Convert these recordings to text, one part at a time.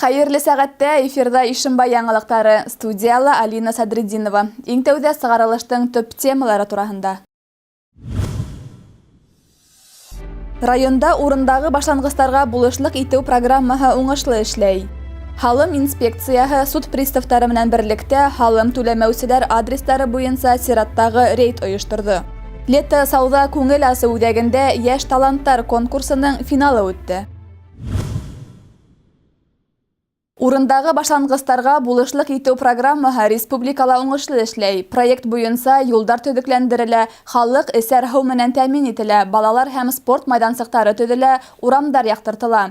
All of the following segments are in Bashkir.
Хәйерле сәғәттә, эфирҙа Ишембай яңылыҡтары, студияла Алина Садретдинова. Иң тәүҙә сығарылыштың төп темалары тураһында. Районда урындағы башланғыстарға булышлыҡ итеү программаһы уңышлы эшләй. Һалым инспекцияһы суд приставтары менән берлектә һалым түләмәүселәр адрестары буйынса сираттағы рейд ойошторҙо. Лето сауҙа күңел асыу үҙәгендә йәш таланттар конкурсының финалы үтте. Урындағы башланғыстарға булышлыҡ итеү программаһы республикала уңышлы эшләй. Проект буйынса юлдар төҙөкләндерелә, халыҡ эсәр һыу менән тәьмин ителә, балалар һәм спорт майҙансыҡтары төҙөлә, урамдар яҡтыртыла.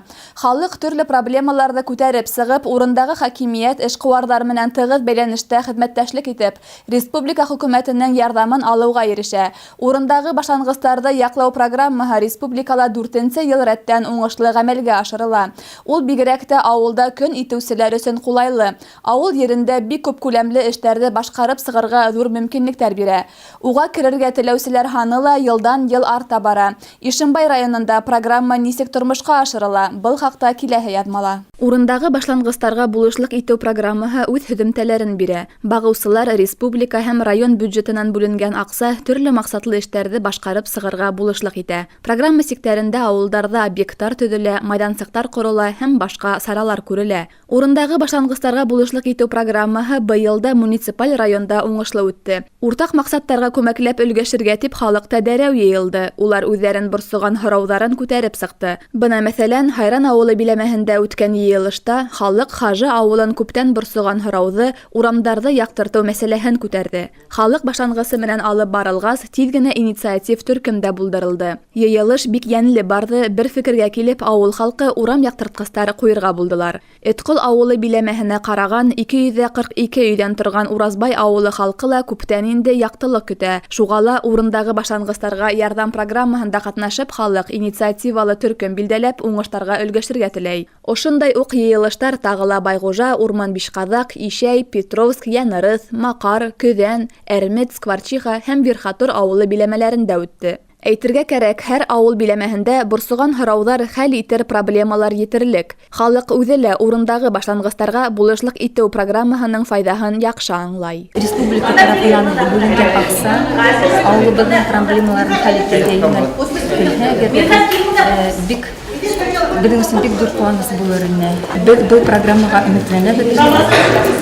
Халыҡ төрлө проблемаларҙы күтәреп сығып, урындағы хакимиәт эшҡыуарҙар менән тығыҙ бәйләнештә хеҙмәттәшлек итеп, республика хөкүмәтенең ярҙамын алыуға ирешә. Урындағы башланғыстарҙы яҡлау программаһы республикала дүртенсе йыл рәттән уңышлы ғәмәлгә ашырыла. Ул бигерәк тә ауылда көн итеүселәр өсөн ҡулайлы. Ауыл ерендә бик күп күләмле эштәрҙе башҡарып сығырға ҙур мөмкинлектәр бирә. Уға керергә теләүселәр һаны ла йылдан-йыл арта бара. Ишембай районында программа нисек тормошҡа ашырыла? Был хаҡта киләһе яҙмала. Урындағы башланғыстарға булышлыҡ итеү программаһы үҙ һөҙөмтәләрен бирә. Бағыусылар республика һәм район бюджетынан бүленгән аҡса төрлө маҡсатлы эштәрҙе башҡарып сығырға булышлыҡ итә. Программа сиктәрендә ауылдарҙа объекттар төҙөлә, майҙансыҡтар ҡорола һәм башҡа саралар күрелә. Урындағы башланғыстарға булышлыҡ итеү программаһы быйыл да муниципаль районда уңышлы үтте. Уртаҡ маҡсаттарға күмәкләп өлгәшергә тип халыҡ та дәррәү йыйылды. Улар үҙҙәрен борсоған һорауҙарын күтәреп сыҡты. Бына, мәҫәлән, Һайран ауылы биләмәһендә үткән йыйылышта халыҡ Хажы ауылын күптән борсоған һорауҙы, урамдарҙы яҡтыртыу мәсьәләһен күтәрҙе. Халыҡ башланғысы менән алып барылғас, тиҙ генә инициатив төркөм дә булдырылды. Йыйылыш бик йәнле барҙы, бер фекергә килеп, ауыл халҡы урам яҡтыртҡыстар ҡуйырға булдылар. Этҡол ауылы биләмәһенә ҡараған 242 өйҙән торған Уразбай ауылы халҡы ла күптән инде яҡтылыҡ көтә. Шуға ла урындағы башланғыстарға ярҙам программаһында ҡатнашып, халыҡ инициативалы төркөм билдәләп, уңыштарға өлгәшергә теләй. Ошондай уҡ йыйылыштар тағы ла Байғужа, Урман Бишҡаҙаҡ, Ишәй, Петровск, Йәнырыҫ, Маҡар, Көҙән, Әрмет, Скворчиха һәм Верхотор ауылы биләмәләрендә үтте. Әйтергә кәрәк, һәр ауыл биләмәһендә борсоған һорауҙар хәл итер проблемалар етерлек. Халыҡ үҙе лә урындағы башланғыстарға булышлыҡ итеү программаһының файҙаһын яҡшы аңлай. Республика тарафынан бүленгән аҡса ауылыбыҙҙың проблемаларын хәл итеүгә йүнәлтелһә, әгәр бик беҙҙең өсөн бик ҙур ҡыуаныс булыр ине. Беҙ был программаға өмөтләнәбеҙ,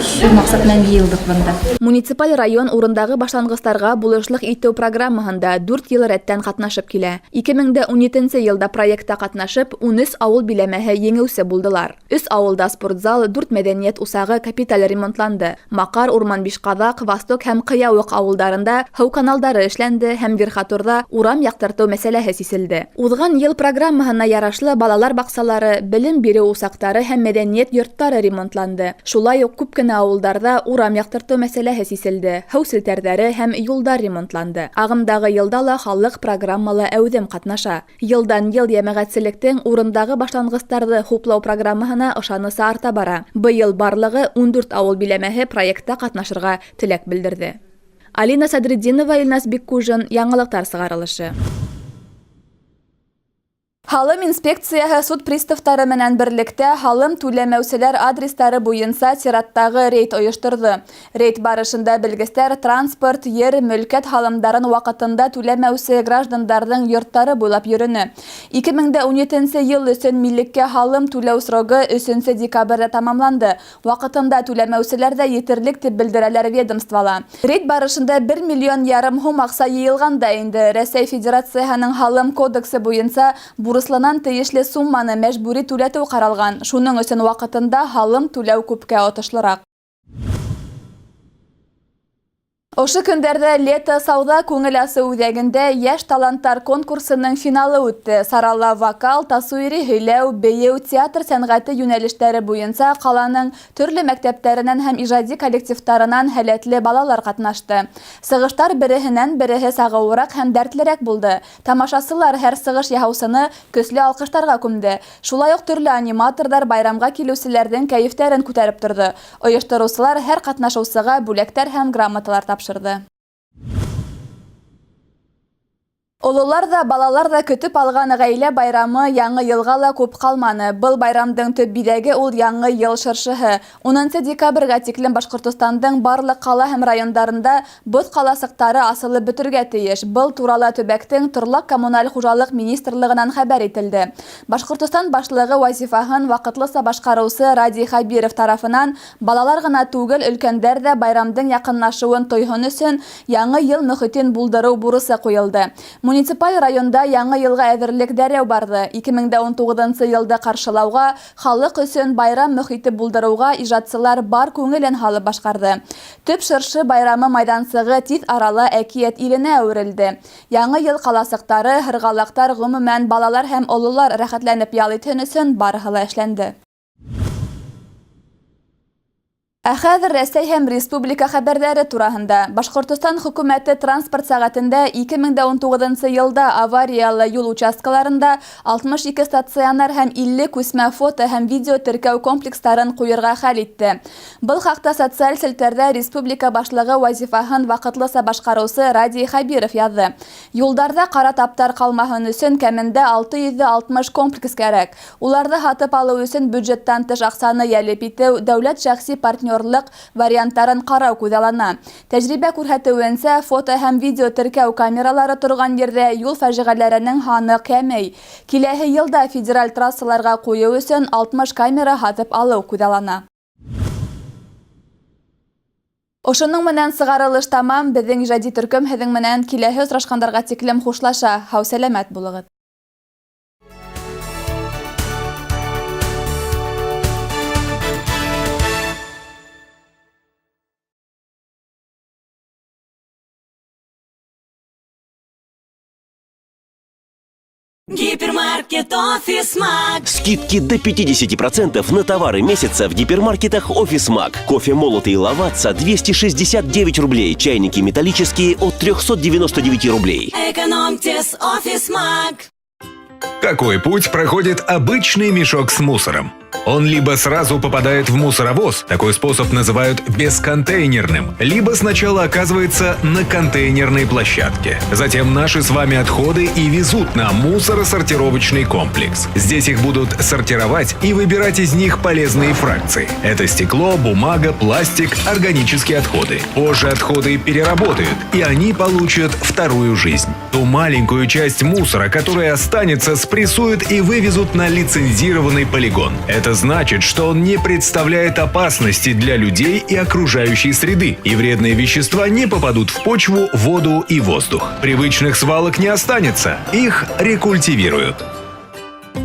шул маҡсат менән йыйылдыҡ бында. Муниципаль район урындағы башланғыстарға булышлыҡ итеү программаһында 4 йыл рәттән ҡатнашып килә. 2017 йылда проектта ҡатнашып, 13 ауыл биләмәһе еңеүсе булдылар. 3 ауылда спортзал, 4 мәҙәниәт усағы капиталь ремонтланды. Маҡар, Урман Бишҡаҙаҡ, Восток һәм Ҡыяуыҡ ауылдарында һыу каналдары эшләнде һәм Верхотурҙа урам яҡтыртыу мәсьәләһе сиселде. Уҙған йыл программаһына ярашлы балалар баҡсалары, белем биреү усаҡтары һәм мәҙәниәт йорттары ремонтланды. Шулай уҡ күп кенә ауылдарҙа урам яҡтыртыу мәсьәләһе сиселде, һыу селтәрҙәре һәм юлдар ремонтланды. Ағымдағы йылда ла халыҡ программала әүҙем ҡатнаша. Йылдан йыл йәмәғәтселектең урындағы башланғыстарҙы хуплау программаһына ышанысы арта бара. Быйыл барлығы 14 ауыл биләмәһе проектта ҡатнашырға теләк белдерҙе. Алина Садретдинова, Илназ Биккужин, яңылыҡтар сығарылышы. Һалым инспекцияһы суд приставтары менән берлектә һалым түләмәүселәр адрестары буйынса сираттағы рейд ойошторҙо. Рейд барышында белгестәр транспорт, ер, мөлкәт һалымдарын ваҡытында түләмәүсе граждандарҙың йорттары буйлап йөрөнө. 2017 йыл өсөн милеккә һалым түләү срогы 3 декабрҙә тамамланды. Ваҡытында түләмәүселәр ҙә етерлек тип белдерәләр ведомствола. Рейд барышында 1,5 миллион һум аҡса йыйылған да инде. Рәсәй Федерацияһының һалым кодексы буйынса бурыслынан тейешле сумманы мәжбүри түләтеү ҡаралған. Шуның өсөн ваҡытында һалым түләү күпкә отошлораҡ. Ошо көндәрҙә Лето сауҙа күңел асыу үҙәгендә йәш таланттар конкурсының финалы үтте. Сарала вокал, тасуири һөйләү, бейеү, театр сәнғәте йүнәлештәре буйынса ҡаланың төрлө мәктәптәренән һәм ижади коллективтарынан һәләтле балалар ҡатнашты. Сығыштар береһенән береһе сағыуыраҡ һәм дәртлерәк булды. Тамашасылар һәр сығыш яһаусыны көслө алҡыштарға күмде. Шулай уҡ төрлө аниматорҙар байрамға килеүселәрҙең кәйефтәрен күтәреп торҙо. Ойоштороусылар һәр ҡатнашыусыға бүләктәр һәм грамоталар тапшырҙы. Ололар ҙа, балалар ҙа көтөп алған ғаилә байрамы Яңы йылға ла күп ҡалманы. Был байрамдың төп биҙәге ул Яңы йыл шыршыһы. 10 декабргә тиклем Башҡортостандың барлыҡ ҡала һәм райондарында боҙ ҡаласыҡтары асылып бөтөргә тейеш. Был турала төбәктең торлаҡ-коммуналь хужалыҡ министрлығынан хәбәр ителде. Башҡортостан башлығы вазифаһын ваҡытлыса башҡарыусы Радий Хәбиров тарафынан балалар ғына түгел, өлкәндәр ҙә байрамдың яҡынлашыуын тойһон өсөн Яңы йыл мөхитен булдырыу бурысы ҡуйылды. Муниципаль районда Яңы йылға әҙерлек дәррәү барҙы. 2019 йылды ҡаршылауға, халыҡ өсөн байрам мөхите булдырыуға ижадсылар бар күңелен һалып башҡарҙы. Төп шыршы байрамы майҙансығы тиҙ арала әкиәт иленә әүерелде. Яңы йыл ҡаласыҡтары, һырғалаҡтар, ғөмүмән, балалар һәм ололар рәхәтләнеп ял итһен өсөн барыһы ла эшләнде. Ә хәҙер Рәсәй һәм республика хәбәрҙәре тураһында. Башҡортостан хөкүмәте транспорт сәғәтендә 2019 йылда авариялы юл участкаларында 62 стационар һәм 50 күсмә фото һәм видео теркәү комплекстарын ҡуйырға хәл итте. Был хаҡта социаль селтәрҙә республика башлығы вазифаһын ваҡытлыса башҡарыусы Радий Хәбиров яҙҙы. Юлдарҙа ҡара таптар ҡалмаһын өсөн кәмендә 660 комплекс кәрәк. Уларҙы һатып алыу өсөн бюджеттан тыш аҡсаны йәлеп итеү, дәүләт шәхси партнер варианттарын ҡарау күҙаллана. Тәжрибә күрһәтеүенсә, фото һәм видео теркәү камералары торған ерҙә юл фажиғәләренең һаны кәмей. Киләһе йылда федераль трассаларға ҡуйыу өсөн 60 камера һатып алыу күҙаллана. Ошоноң менән сығарылыш тамам. Беҙҙең ижади төркөм һеҙҙең менән киләһе осрашҡандарға тиклем хушлаша. Һау-сәләмәт булығыҙ. Гипермаркет Офис Маг. Скидки до 50% на товары месяца в гипермаркетах Офис Маг. Кофе молотый Лавацца 269 рублей. Чайники металлические от 399 рублей. Экономьте с Офис Маг. Какой путь проходит обычный мешок с мусором? Он либо сразу попадает в мусоровоз, такой способ называют бесконтейнерным, либо сначала оказывается на контейнерной площадке. Затем наши с вами отходы и везут на мусоросортировочный комплекс. Здесь их будут сортировать и выбирать из них полезные фракции. Это стекло, бумага, пластик, органические отходы. Позже отходы переработают, и они получат вторую жизнь. Ту маленькую часть мусора, которая останется, спрессуют и вывезут на лицензированный полигон. Это значит, что он не представляет опасности для людей и окружающей среды, и вредные вещества не попадут в почву, воду и воздух. Привычных свалок не останется, их рекультивируют.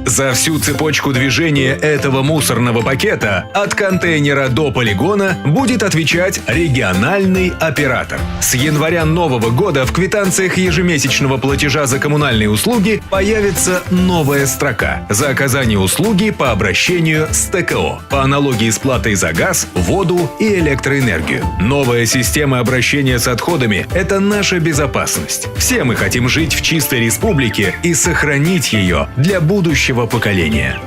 За всю цепочку движения этого мусорного пакета от контейнера до полигона будет отвечать региональный оператор. С января нового года в квитанциях ежемесячного платежа за коммунальные услуги появится новая строка за оказание услуги по обращению с ТКО, по аналогии с платой за газ, воду и электроэнергию. Новая система обращения с отходами – это наша безопасность. Все мы хотим жить в чистой республике и сохранить ее для будущего поколения.